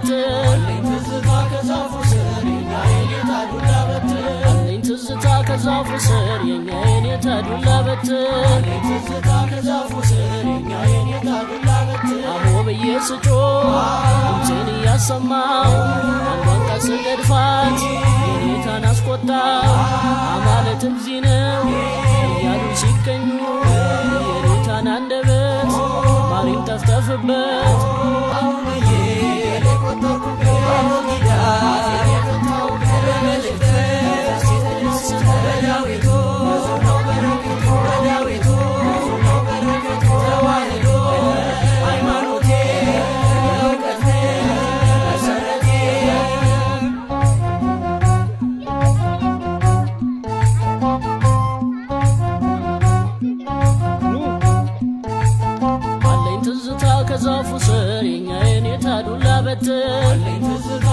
በትር፣ አለኝ ትዝታ ከዛፉ ስር የኛ የኔታ ዱላ በትር፣ አለኝ ትዝታ ከዛፉ ስር የኛ የኔታ ዱላ በትር፣ አለኝ ትዝታ ከዛፉ ስር የኛ የኔታ ዱላ በትር። አሆ ብዬ ስጮህ ድምፄን እያሰማው አንዷን ቃል ስገድፋት የኔታን አስቆጣው። አማለት እዚህ ነው እያሉ ሲገኙ የኔታን አንደበት ማሪን ጠፍጠፍበት። አሁንዬ የቆጠርኩበት ኪዳን የፈታሁበት በመልእክት በዳዊቱ ብዙ ነው በረከቱ፣ በዳዊቱ ብዙ ነው በረከቱ። ተዋህዶ ሃይማኖቴ የእውቀት መሰረቴ። አለኝ ትዝታ ከዛፉ ስር የኛ የኔታ ዱላ በትር፣ አለኝ ትዝታ